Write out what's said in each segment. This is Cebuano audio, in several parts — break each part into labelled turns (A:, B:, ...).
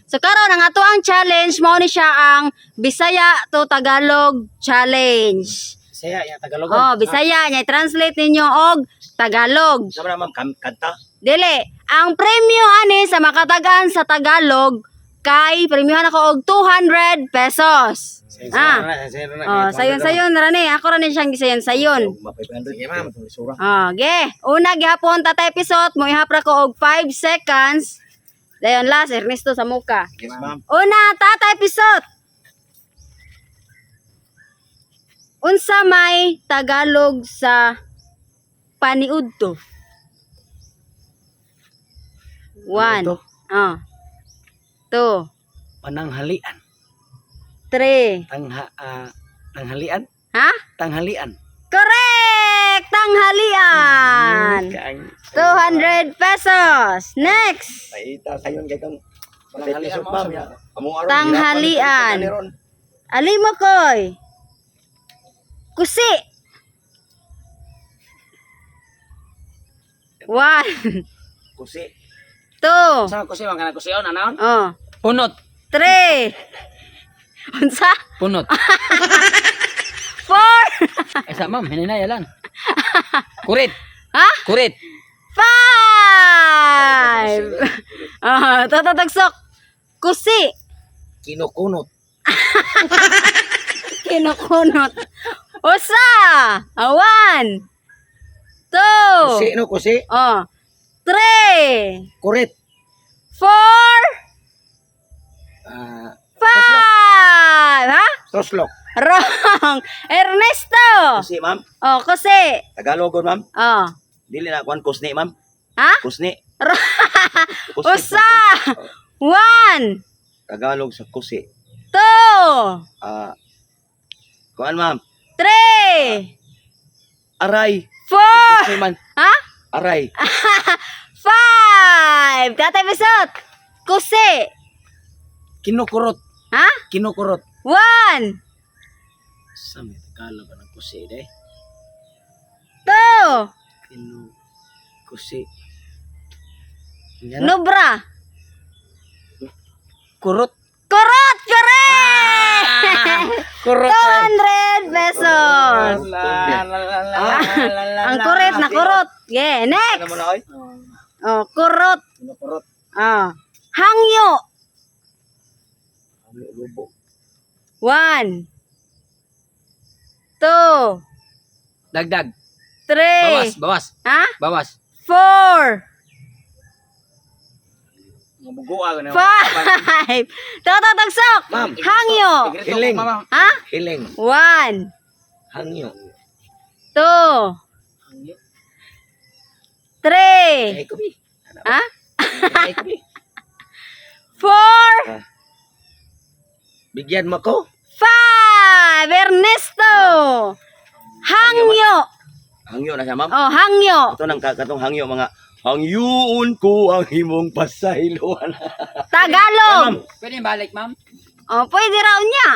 A: So karon ang ato ang challenge mao ni siya ang Bisaya to Tagalog challenge.
B: Bisaya, ya Tagalog.
A: Oh, Bisaya nya translate ninyo og Tagalog.
C: Sama na, ma'am, kanta.
A: Dili, ang premyo ani sa makatagaan sa Tagalog kay premyohan ako og 200 pesos. Ah. Oh, sayon-sayon ra ni. Ako ra ni siyang gisayon-sayon.
C: Sige, ma'am. Sura.
A: Oh, ge. Una gihapon, Tatay Pisot, mo ihapra ko og 5 seconds. Dayon last Ernesto sa muka.
C: Yes, ma'am.
A: Una, Tatay Pisot. Unsa may Tagalog sa paniudto? One.
B: Paniudto?
A: Oh. Two.
B: Pananghalian.
A: Three.
B: Tanghalian?
A: Ha?
B: Tanghalian.
A: Correct! Tanghalian! 200 pesos. Next!
C: Paita sayon kay kang
B: Tanghalian,
C: Pisot, ma'am. Ya. Among aron,
A: Tanghalian.
C: hirapan, ron.
A: Alimo koy. Kusi. One,
C: Kusi.
A: two,
B: Sa kusi man kana kusion anaon?
A: oh,
B: Punot.
A: three. Unsa?
B: Punot.
A: Four.
B: Asa ma'am, hininaya lang. Kurit.
A: Ha?
B: Kurit.
A: Five. Oh, tatagsok. Kusi.
B: Kinukunot.
A: Kinukunot. Usa. Ah, one. Two.
B: Kusi no kusi.
A: Oh. Three.
B: Kurit.
A: Four.
B: Ah,
A: Five. Ha?
B: toslok.
A: Wrong. Ernesto.
C: Kusi, ma'am.
A: Oh, kusi.
C: Tagalogon, ma'am.
A: Oh.
C: Dili na kuan kusni, ma'am.
A: Ha?
C: Kusni. Kusni.
A: Usa. One.
C: Tagalog sa kusi.
A: Two.
C: Ah. Kuan, ma'am.
A: Three.
C: Aray.
A: Four.
C: Kusi man.
A: Ha?
C: Aray.
A: Five. Tatay Bisot. Kusi.
B: Kinukurot.
A: Ha?
B: Kinukurot.
A: One.
B: Sa may Tagalog ang kusi de.
A: Two.
B: Kinu kusi. Nga na?
A: Nubra.
B: Kurot.
A: Kurot. Correct.
B: Kurot.
A: 200 pesos.
B: La la la la la la.
A: Ang kurit na kurot. Yeah,
C: Ano
A: next.
C: mo na, oy?
A: Oh, kurot.
B: Kinukurot.
A: Oh. Hangyo.
C: Ang lubo.
A: One. Two.
B: Dagdag.
A: Three.
B: Bawas, bawas,
A: Ha?
B: bawas.
A: Four.
B: Mabugoa na.
A: Five. Tatatagsok.
C: Ma'am.
A: Hangyo.
C: Hiling.
A: Ha?
C: Hiling.
A: One.
C: Hangyo.
A: Two. Three.
C: Ay, kubi.
A: Ha?
C: Ay, kubi.
A: Four.
C: Bigyan mo ko.
A: Five. Ernesto. Hangyo.
C: Hangyo na siya, ma'am.
A: Oh, hangyo.
C: Ito nang katong hangyo mga hangyuon ko ang himong pasayloan.
A: Tagalog.
B: Pwede balik, ma'am?
A: Oh, pwede raw niya.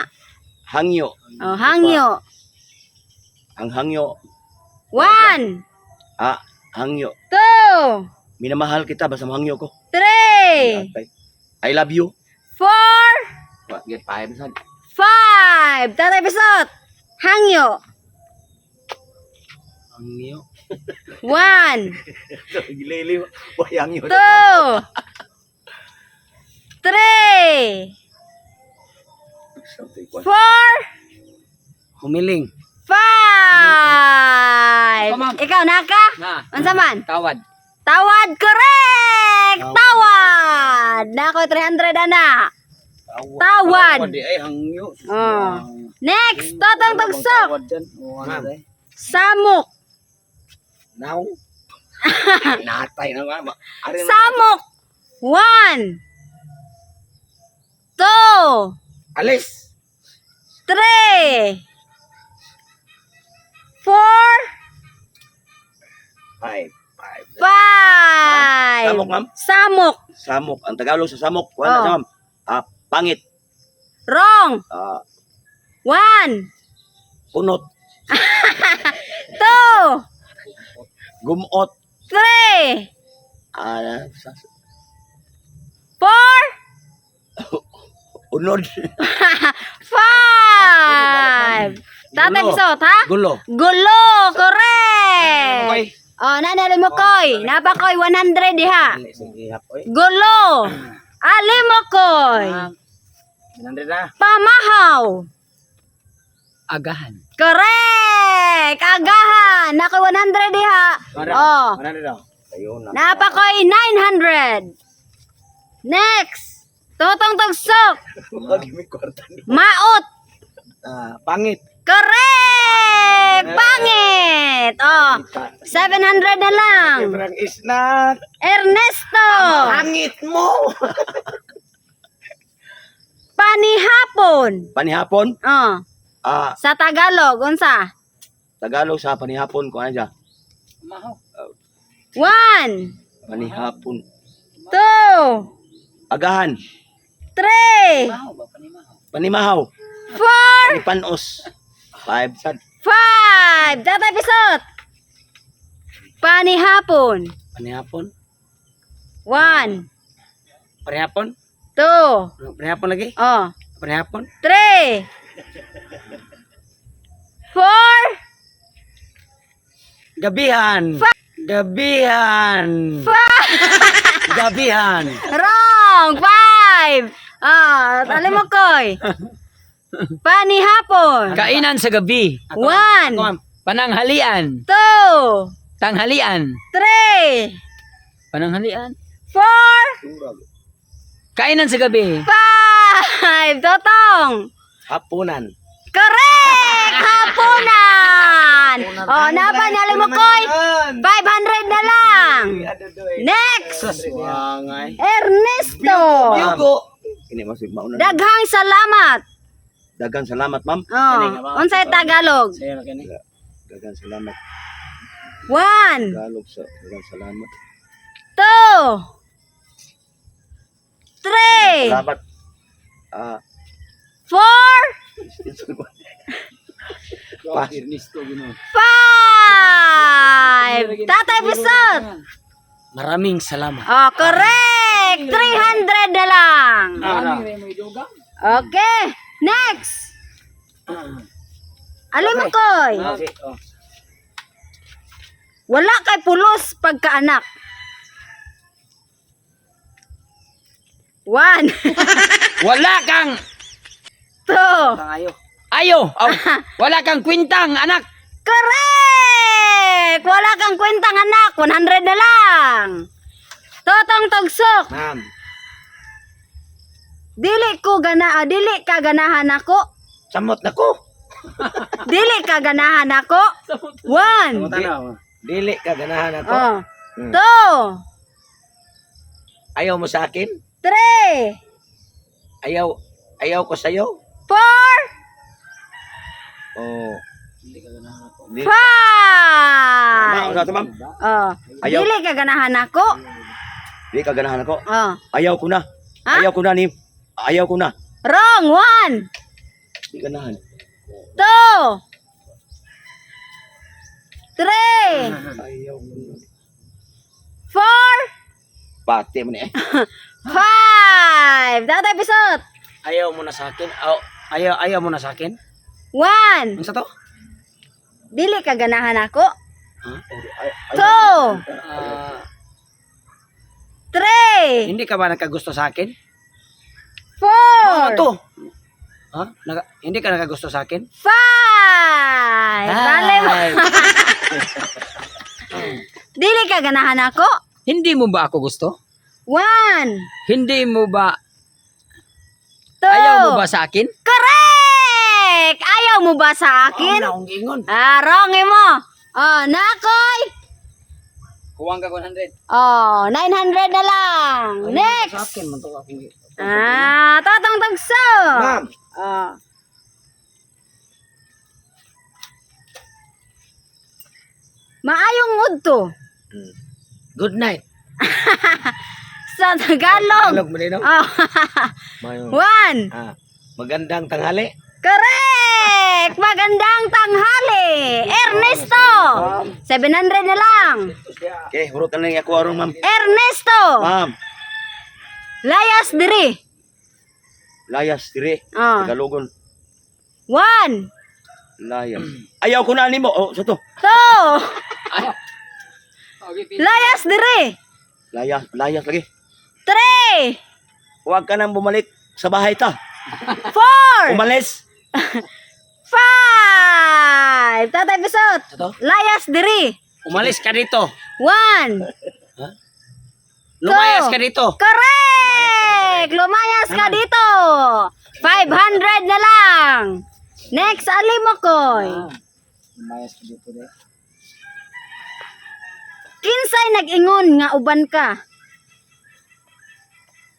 C: Hangyo.
A: Oh, hangyo.
C: Ang hangyo.
A: One,
C: Ah, hangyo.
A: two,
C: Minamahal kita basta hangyo ko.
A: three,
C: I love you.
A: four,
C: Get five sad.
A: five. Tatay Pisot. Hangyo.
B: Hangyo.
A: One,
C: Gilili. Why hangyo?
A: two, three, four,
B: Humiling.
A: five.
B: Ikaw, ma'am.
A: Ikaw, naka?
B: Na.
A: Unsa man?
B: Tawad.
A: Tawad, correct! Tawad! Nako, 300 ana. Tawad.
B: Di ay hangyo.
A: Oh. Next, Totong Tugsok.
B: Tawad dyan. Oh, ano
C: Ma'am.
B: day?
A: Samok.
C: Now. Natay na ma'am. Ari na-
A: Samok. One. Two.
C: Alis.
A: Three. Four.
C: Five. Five.
A: Five.
C: Samok, ma'am.
A: Samok.
C: Samok. Ang Tagalog sa samok. Kuha na
A: Oh.
C: siya, ma'am. Ah, pangit.
A: Wrong.
C: Ah,
A: One.
C: kunot.
A: Two.
C: Gumot.
A: Three.
C: Ah,
A: Four.
C: Unod.
A: Five. Tatay
B: Gulo.
A: Pisot, ha?
B: Gulo.
A: Gulo, correct.
B: Okay.
A: Oh, nanalo mo koy. Napakoy 100 diha.
B: Sige, hapoy.
A: Gulo. Alimokoy.
B: 100 na.
A: Pamahaw.
B: Agahan.
A: Correct. Agahan. Nakoy 100 diha. Oh.
B: 100 daw.
C: Ayun na.
A: Napakoy 900. Next. Totong tugsok.
C: Wag mi kwarta.
A: Maot.
B: Ah, pangit.
A: Correct! Pangit! Oh, 700 na lang.
B: Sobrang isnat.
A: Ernesto!
B: Pangit mo.
A: Panihapon.
C: Panihapon?
A: Oh,
C: Ah,
A: sa Tagalog, unsa?
C: Tagalog sa panihapon ko ano siya?
B: Mahaw.
A: 1,
C: Panihapon.
A: 2,
C: Agahan.
A: 3,
B: Mahaw ba panimahaw?
C: Panimahaw.
A: 4,
C: Panipanos. Five sad.
A: 5. Tatay Pisot. Panihapon.
B: Panihapon.
A: 1,
B: Panihapon.
A: 2,
B: Panihapon lagi.
A: oh,
B: Panihapon.
A: 3, 4,
B: Gabihan. Gabihan. Gabihan.
A: Wrong! 5! Ah, alam mo, Koy. Panihapon.
B: Kainan sa gabi.
A: 1,
B: Pananghalian.
A: 2,
B: Tanghalian.
A: 3,
B: Pananghalian.
A: 4,
B: Kainan sa gabi.
A: 5. Totong.
C: Hapunan.
A: Correct! Hapunan! Oh, naban niya alam mo, Koy. 500 na lang. Next!
B: Wangay.
A: Ernesto!
C: Yugo. Ini masih mauna.
A: Daghang salamat.
C: Daghang salamat, ma'am.
A: Oh, unsay Tagalog?
B: Sayo na kini.
C: Daghang salamat.
A: 1,
C: Tagalog sa daghang salamat.
A: 2, 3,
C: Salamat. Ah,
A: 4,
C: Pass.
B: Ernesto gino.
A: 5. Tatay Pisot.
B: Maraming salamat.
A: Oh, correct. 300 na lang. Okay. Next. Alam mo, Koy.
B: Oh.
A: Wala kay pulos pagkaanak. 1,
B: Wala kang
A: 2.
B: ayo. Ayo. Aw, wala kang kwintang anak.
A: Correct! Wala kang kwentang anak. 100 na lang. Totong tugsok.
C: Ma'am.
A: Dili ko gana, ah, dili ka ganahan ako.
C: Samot na ko.
A: Dili ka ganahan ako. 1.
C: Dili ka ganahan ako.
A: Oh. 2,
C: Ayaw mo sa akin?
A: 3,
C: Ayaw ayaw ko sa'yo?
A: 4,
C: Oh. Dili.
A: 5.
C: Ma'am, ano ma'am?
A: Oh.
C: Ayaw.
A: Dili ka ganahan ako.
C: Dili ka ganahan ako.
A: Oh.
C: Ayaw ko na.
A: Ha?
C: Ayaw ko na ni. Ayaw ko na.
A: Wrong. 1,
C: Di ganahan.
A: 2, 3,
C: Ayaw ko na.
A: 4,
C: Pati mo ni eh.
A: 5. Tatay Pisot.
B: Ayaw mo na sa akin. Aw, ayaw ayaw mo na sa akin.
A: 1.
B: Unsa to?
A: Dili ka ganahan ako.
B: Ha?
A: 2,
B: Ah,
A: 3,
B: hindi ka ba nagkagusto sa akin?
A: 4,
B: Ano to? Ha? Hindi ka nagkagusto sa akin?
A: 5. Bale mo.
B: Ay.
A: Dili ka ganahan ako.
B: Hindi mo ba ako gusto?
A: 1,
B: Hindi mo ba
A: 2.
B: ayaw mo ba sa akin?
A: Correct! Ayaw mo ba sa akin?
B: akong giingon.
A: Ah, wrong mo. Oh, nakoy.
B: Kuwang ka 100.
A: Oh, 900 na lang. Next.
B: Sa akin man to akong
A: Ah, Totong Tugso.
C: Ma'am.
A: Oh. Maayong udto
B: Good night.
A: sa Tagalog.
C: Tagalog mo din, no?
A: Oh.
C: Mayo.
A: 1.
C: Ah, magandang tanghali.
A: Correct! Magandang tanghali! Ernesto! 700 na lang.
C: Okay, hurot na lang ako arong, ma'am.
A: Ernesto!
C: Ma'am,
A: Layas diri.
C: Layas dire.
A: Oh.
C: Tagalogon.
A: One,
C: Layas. Ayaw ko na nimo. Oh, sa to.
A: two. Layas dire.
C: Layas, layas lagi.
A: Three,
C: Huwag ka nang bumalik sa bahay ta.
A: four,
C: Umalis.
A: five. Tatay Pisot.
B: Ito?
A: Layas dire.
B: Umalis ka dito.
A: One.
B: Lumayas ka dito.
A: Correct! Lumayas ka dito. 500 na lang. Next, Alimokoy.
B: Lumayas ka dito de.
A: Kinsay nag-ingon nga uban ka?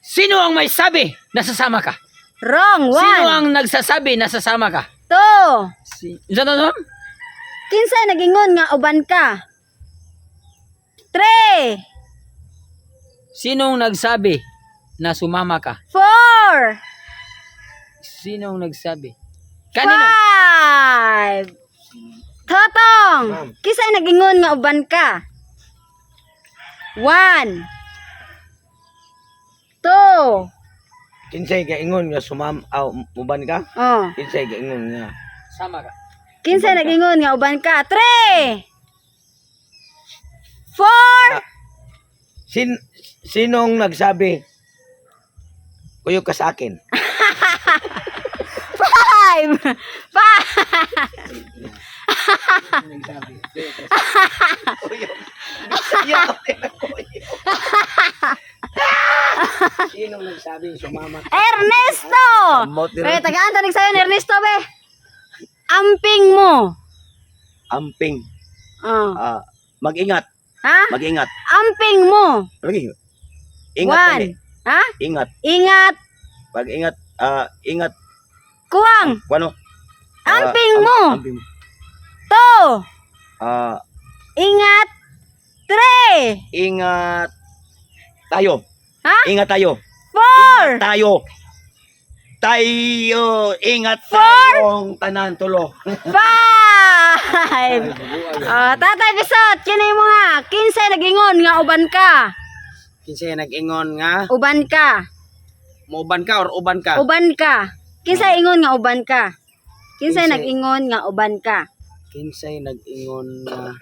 B: Sino ang may sabi na sasama ka?
A: Wrong. One.
B: Sino ang nagsasabi na sasama ka?
A: Two.
B: Ano, ano?
A: Kinsay nag-ingon nga uban ka? Three.
B: Sinong nagsabi na sumama ka?
A: Four.
B: Sinong nagsabi? Kanino?
A: Five. Totong. Kinsay nag-ingon nga uban ka? One. Two.
D: Kinsay gaingon nga sumam aw muban ka?
A: Oh.
D: Kinsay gaingon nga
B: Sama ka.
A: Kinsay nag-ingon nga uban ka? Three. Four.
D: Sinong nagsabi kuyog ka sa akin?
A: Five. Five.
D: Sinong nagsabi sumama ka?
A: Ernesto!
C: Samot nila.
A: Eh, tagaan tanig sa'yo ni Ernesto, be. Amping mo.
C: Amping.
A: Oh.
C: Ah, mag-ingat.
A: Ha?
C: Mag-ingat.
A: Amping mo.
C: Lagi. Ingat
A: One.
C: dali.
A: Ha?
C: Ingat.
A: Ingat.
C: Pag-ingat, ingat.
A: Kuwang.
C: Kuano?
A: Amping mo.
C: Amping mo.
A: Two.
C: Ah,
A: Ingat. Three.
C: ingat tayo.
A: Ha?
C: Ingat tayo.
A: Four.
C: Tayo. Tayo. Ingat tayong tanan tulo.
A: Five. Oh, Tatay Pisot, kini mo nga. Kinsay nagingon nga uban ka.
D: Kinsay nag-ingon nga
A: Uban ka.
D: muuban ka or uban ka?
A: Uban ka. Kinsay ingon nga uban ka. Kinsay
D: Kinsay-
A: nag-ingon nga uban ka.
D: Kinsay nag-ingon nga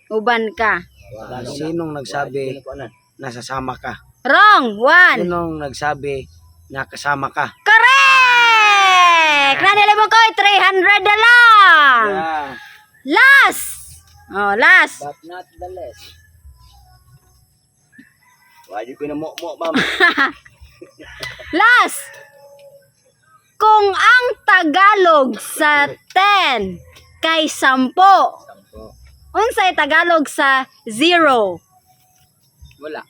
A: Uban ka.
D: sinong nagsabi na sasama ka?
A: Wrong. One.
D: Sinong nagsabi na kasama ka?
A: Correct! Nanili mo ko, 300 na lang.
D: Yeah.
A: Last! Oh, last.
B: But not the less.
C: Wajib ko na mo mo, ma'am.
A: Last! Kung ang Tagalog sa 10 kay 10, unsay Tagalog sa 0?
B: Wala.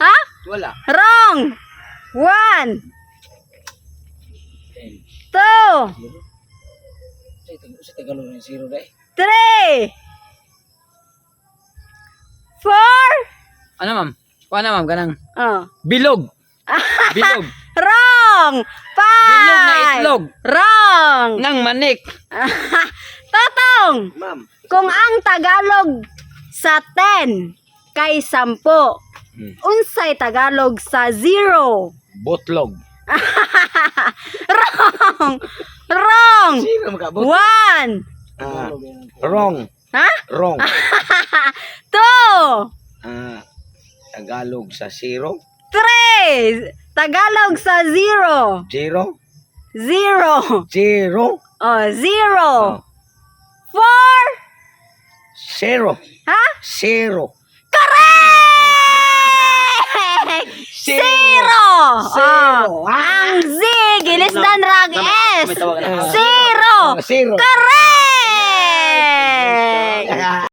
A: Ha?
B: Wala.
A: Wrong! 1, 2,
B: Sa Tagalog ng zero de.
A: 3, 4,
B: Ano ma'am? Ano ma'am? Ganang
A: oh.
B: bilog. Bilog.
A: Wrong! 5,
B: Bilog na itlog.
A: Wrong!
B: Nang manik.
A: Totong!
D: Ma'am,
A: Kung ang Tagalog sa 10 kay 10, unsay Tagalog sa 0?
D: botlog.
A: Wrong! Wrong!
D: Sino makabot?
A: 1,
D: Ah, wrong.
A: Ha?
D: Wrong.
A: 2,
D: Tagalog sa zero.
A: 3, Tagalog sa 0,
D: Zero.
A: 0,
D: Zero.
A: oh, 0, 4,
D: Zero.
A: ha?
D: Zero.
A: Correct! Zero!
D: Zero.
A: Oh, ang Z, gilisdan rang S.
C: May tawag na.
A: Zero!
D: Zero.
A: Correct!